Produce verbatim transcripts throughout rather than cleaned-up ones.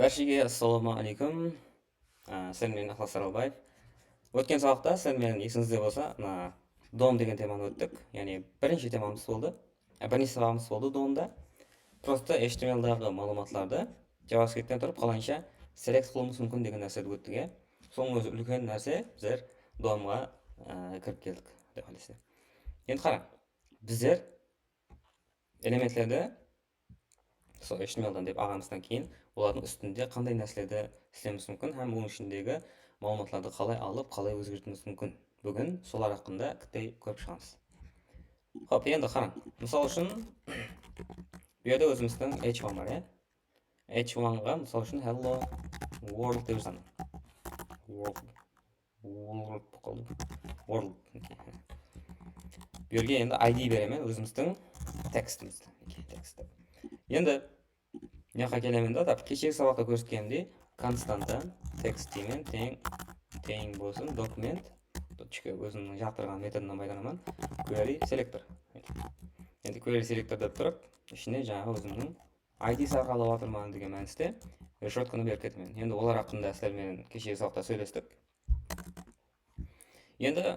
Bárshege assalamu aleykum. Á, sizler menen Iqlas Saralbaev. Ótken sabaqta sizler menen esińizde bolsa, mına dom degen temanı óttik. Yaǵnıy birinshi temamız boldı. Á, birinshi sabaǵımız boldı domda. Prosta H T M L daǵı maǵlıwmatlardı JavaScriptten turıp qalayınsha select qılıwımız múmkin degen nársedi óttik, ya. Sonıń ózi úlken nárse, bizler domǵa, á, kirip keldik, Quday qálese. Endi qarań, bizler elementlerdi sol H T M L dan dep alǵanımızdan keyin olardıń ústinde qanday nárselerdi islewimiz múmkin hám onıń ishindegi maǵlıwmatlardı qalay alıp, qalay ózgertiwimiz múmkin. Búgin solar haqqında kittey kórip shıǵamız. Hop, endi qarań. Mısal ushın, bu jerde ózimizdiń H one bar, ya. H one ǵa, mısal ushın, hello world dep jazaman. World. World bolıp qaldı. World. Bu jerge endi I D beremen, ózimizdiń tekstimiz. Text. Endi mına jaqqa kelemen de, tap, keshegi sabaqta kórsetkenimdey, konstanta text deymen, teń, teń bolsın, dokument, tochka, ózimniń jaqtırǵan metodınan paydalanaman, query selector. Endi query selector dep turıp, ishine jańaǵı ózimniń I D-si arqalı alıp atırman degen mániste reshetkanı berip ketemen. Endi olar haqqında sizler menen keshegi sabaqta sóylestik. Endi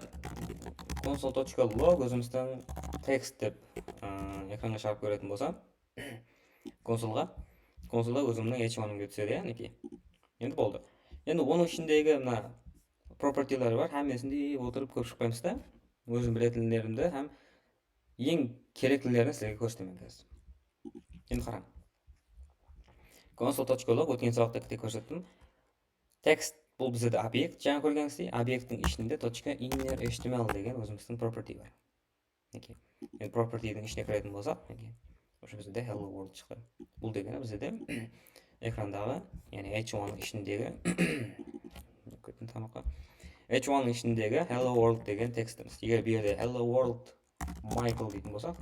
console.log ózimizdiń text dep, ı, ekranǵa shıǵarıp kóretin bolsam, konsolǵa, konsolda ózimniń H one-ım túsedi, ya, minekey. Endi boldı. Endi onıń ishindegi mına propertyleri bar, hámmesin de otırıp kórip shıqpaymız da. Ózim biletinlerimdi hám eń kereklilerin sizlerge kórsetemen házir. Endi qarań. Console.log ótken sabaqta kitte kórsettim. Text, bul bizde obyekt, jańa kórgenińizdey, obyekttiń ishinde tochka inner H T M L degen ózimizdiń property bar. Minekey. Endi propertydiń ishine kiretin bolsaq, minekey. Usı bizde hello world shıqtı. Bul degeni bizde ekrandaǵı, yaǵnıy H one-dıń ishindegi, kettim tamaqqa. H one-dıń ishindegi hello world degen tekstimiz. Eger bu jerde hello world Michael deytin bolsaq,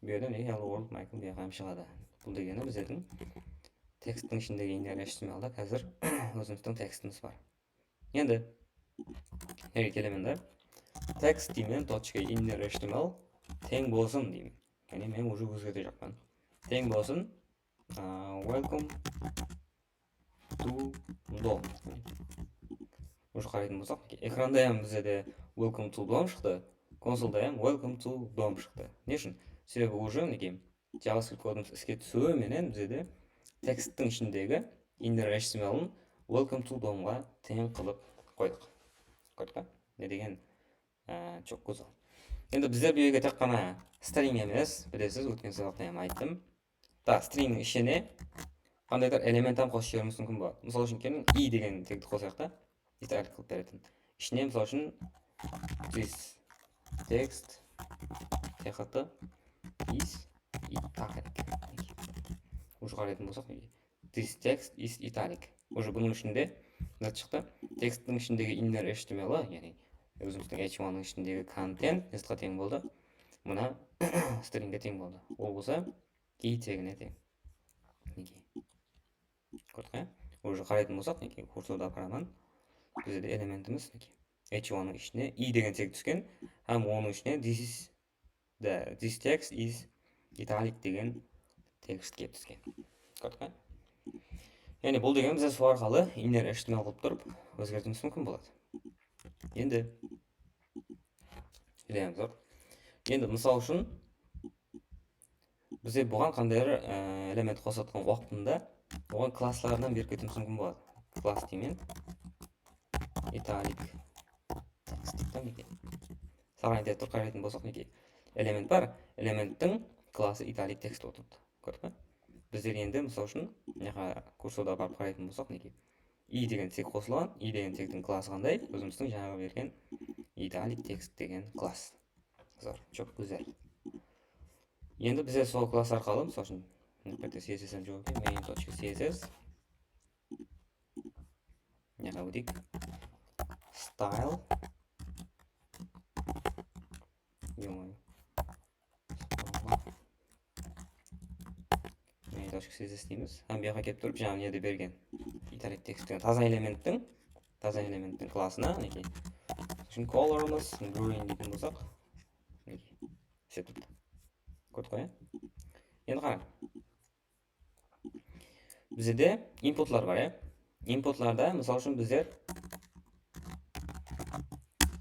bu jerde mine hello world Michael bu jaqqa hám shıǵadı. Bul degeni bizlerdiń teksttiń ishindegi inner H T M L-da házir ózimizdiń tekstimiz bar. Endi nerge kelemen de, text deymen, tochka inner H T M L teń bolsın deymen. Yaǵnıy men уже ózgertejaqpan. Teń bolsın, a, welcome to dom. Уже qaraytın bolsaq, ekranda hám bizde de welcome to dom shıqtı, konsolda hám welcome to dom shıqtı. Ne ushın? Sebebi уже, minekey, JavaScript kodımız iske túsiwi menen bizde de teksttiń ishindegi inner H T M L-ın welcome to domǵa teń qılıp qoydıq. Kórdik pa? Ne degen, á, çok gózzal. Endi bizler bu jerge tek ǵana string emes, bilesiz, ótken sabaqta hám ayttım. Da, stringniń ishine qandaydur element hám qosıp jiberiwimiz múmkin boladı. Mısal ushın, keliń, i degen tegdi qosayıq ta. Italik qılıp beretin. Ishine, mısal ushın, this text, T X T, is italic. Уже qaraytın bolsaq, this text is italic. Уже bunıń ishinde zat shıqtı. Teksttiń ishindegi inner H T M L, yaǵnıy ózimizdiń H one-dıń ishindegi kontent ne zatqa teń boldı? Mına stringge teń boldı. Ol bolsa i tegine teń. Minekey. Kórdik, ya? Уже qaraytın bolsaq, minekey, kursordı aparaman. Bizde de elementimiz, minekey, H one-dıń ishine i degen teg túsken, hám onıń ishine this is the, this text is italic degen tekst kelip túsken. Kórdik, ya? Yaǵnıy bul degen bizler sol arqalı inner H T M L qılıp turıp ózgertiwimiz múmkin boladı. Endi Bilemiz, zor. Endi, mısal ushın, bizde buǵan qandaydur, e, element qosatqan waqtında oǵan klasslarınan berip ketiwimiz múmkin boladı. Klass deymen. Italic text deydi, minekey. Saǵan eter turıp qaraytın bolsaq, minekey. Element bar, elementtiń klası italic text bolıp turıptı. Kórdik pe? Bizler endi, mısal ushın, mınaqa kursordı aparıp qaraytın bolsaq, minekey. I degen teg qosılǵan, i degen tegtiń klası qanday? Ózimizdiń jańaǵı bergen italic text degen klass. Zor, çok gózzal. Endi bizler sol klass arqalı, mısal ushın, mına jerde C S S hám joq eken, main точка C S S. Mına jaqqa óteyik. Style. Ё-моё. Mine, точка C S S deymiz. Hám bu jaqqa kelip turıp, jańa nede bergen. Italic text degen taza elementtiń, taza elementtiń klassına, minekey. Mısal ushın, colorımız green deytuǵın bolsaq. Minekey. Sóytip. Kórdik ǵoy, ya? Endi qarań. Bizde inputlar bar, ya. Inputlarda, mısal ushın, bizler,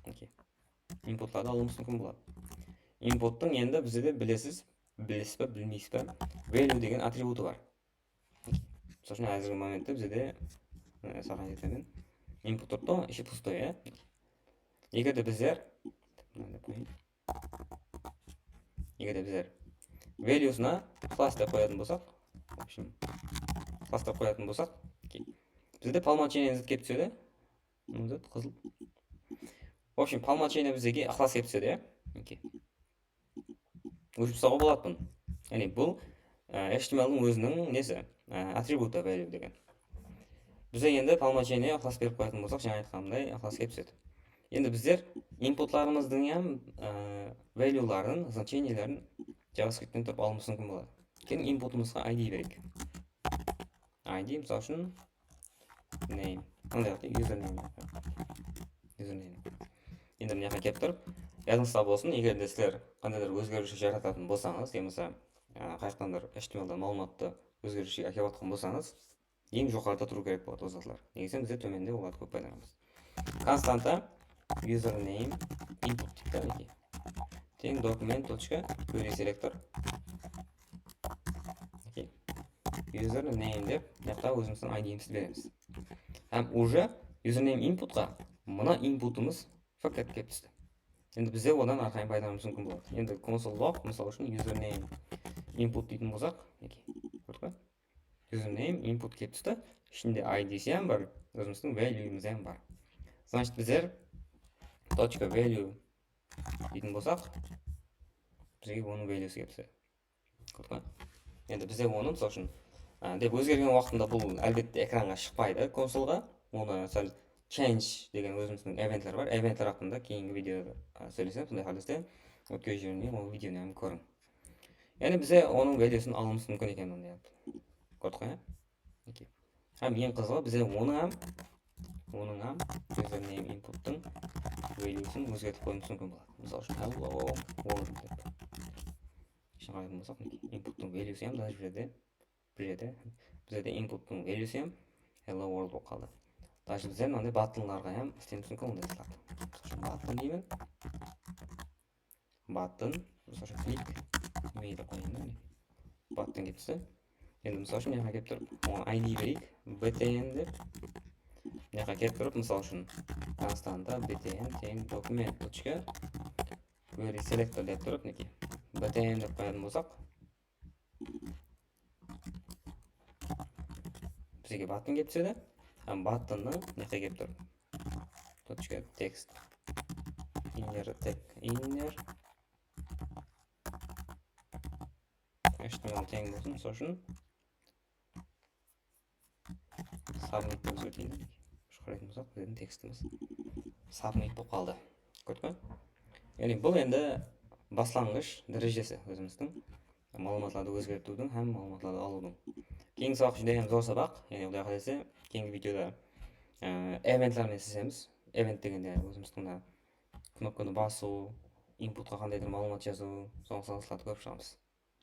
okey, inputlardı alıwımız múmkin boladı. Inputtıń endi bizde bilesiz, bilesiz be, bilmeysiz be, value degen atributı bar. Mısal ushın, házirgi momentte bizde, e, saǵan aytaman, input turıptı, ishi pustoy, ya. Eger de bizler, mınanday qoyayın. Eger de bizler valuesına class dep qoyatın bolsaq, в общем, class dep qoyatın bolsaq, okey, bizde по умолчанию zat kelip túsedi. Mına zat qızıl. В общем, по умолчанию bizge class kelip túsedi, ya. Okey. Óshirip taslaǵa boladı bunı. Yaǵnıy bul, e, H T M L-dıń óziniń nesi, e, atributı value degen. Biz endi по умолчанию class berip qoyatın bolsaq, jańa aytqanımday class kelip túsedi. Endi bizler inputlarımızdıń hám, e, valueların, значениелерин JavaScriptten turıp alıwımız múmkin boladı. Keyin inputımızǵa I D bereyik. I D, mısal ushın, name. Mınday qılıp, username. Username. Endi mına jaqqa kelip turıp, yadıńızda bolsın, eger de sizler qandaydur ózgeriwshi jaratatın bolsańız, yamasa, a, qayaqtandur H T M L-dan maǵlıwmattı ózgeriwshige ákelip atqan bolsańız, eń joqarıda turıw kerek boladı ol zatlar. Nege deseń, bizde tómende olardı kóp paydalanamız. Konstanta username input deyik ta, minekey. Teń document точка query selector. Okey. Username dep, mıyaqta ózimizdiń I D-imizdi beremiz. Hám уже username inputqa mına inputımız fakat kelip tústi. Endi bizde odan arqayın paydalanıwımız múmkin boladı. Endi console log, mısal ushın, username input deytin bolsaq, minekey, kórdik pa? Username input kelip tústi. Ishinde I D-si hám bar, ózimizdiń value'miz hám bar. Значит, bizler точка value deytin bolsaq, bizge onıń value'si kelip túsedi. Kórdik pa? Endi bizde onı, mısal ushın, a, dep ózgergen waqtında bul, álbette, ekranǵa shıqpaydı, konsolǵa. Onı sál change degen ózimizdiń eventler bar. Eventler haqqında keyingi videoda, a, sóylesemiz. Bunday hálde ótkerip jibermey, ol videonı hám kóriń. Yaǵnıy bizde onıń value'sin alıwımız múmkin eken, mınday. Kórdik pa, ya? Okey. Hám eń qızıǵı, bizde onıń hám, onıń hám username inputtıń value'sin ózgertip qoyıwımız múmkin boladı. Mısal ushın, hello world dep. Ishine qaraytuǵın bolsaq, minekey, inputtıń value'si hám даже bir jerde, bir jerde, bizde inputtıń value'si hám hello world bolıp qaldı. Даже bizler mınanday buttonlarǵa hám islewimiz múmkin onday zatlardı. Mısal ushın, button deymen. Button, mısal ushın, click me dep qoyayın da, mine. Button kelip tústi. Endi, mısal ushın, mına jaqqa kelip turıp, oǵan I D bereyik, B T N dep. Mına jaqqa kelip turıp, mısal ushın, konstanta B T N teń document точка query selector dep turıp, minekey, B T N dep qoyatın bolsaq, bizge button kelip túsedi. Hám buttonnı mına jaqqa kelip turıp, точка text inner tag inner H T M L teń bolsın, mısal ushın, submit dep ózgerteyin. Ushı qaraytuǵın bolsaq, bizlerdiń tekstimiz submit bolıp qaldı. Kórdik pa? Yaǵnıy, bul endi baslanǵısh dárejesi ózimizdiń maǵlıwmatlardı ózgertiwdiń hám maǵlıwmatlardı alıwdıń. Keyingi sabaq júdá hám zor sabaq. Yaǵnıy, Quday qálese, keyingi videoda, e, eventler menen islesemiz. Event degende ózimizdiń mına knopkanı basıw, inputqa qandaydur maǵlıwmat jazıw, soǵan satıslardı kórip shıǵamız.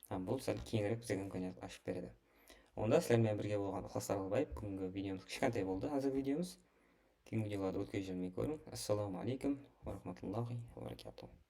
Hám bul sál keyinirek bizlerge imkaniyat ashıp beredi. Onda sizler menen birge bolǵan Iqlas Daralbaev. Búgingi videomız kishkentay boldı, házirgi videomız. Keyingi videolardı ótkerip jibermey kóriń. Assalamu aleykum wa rahmatullahi wa barakatuh.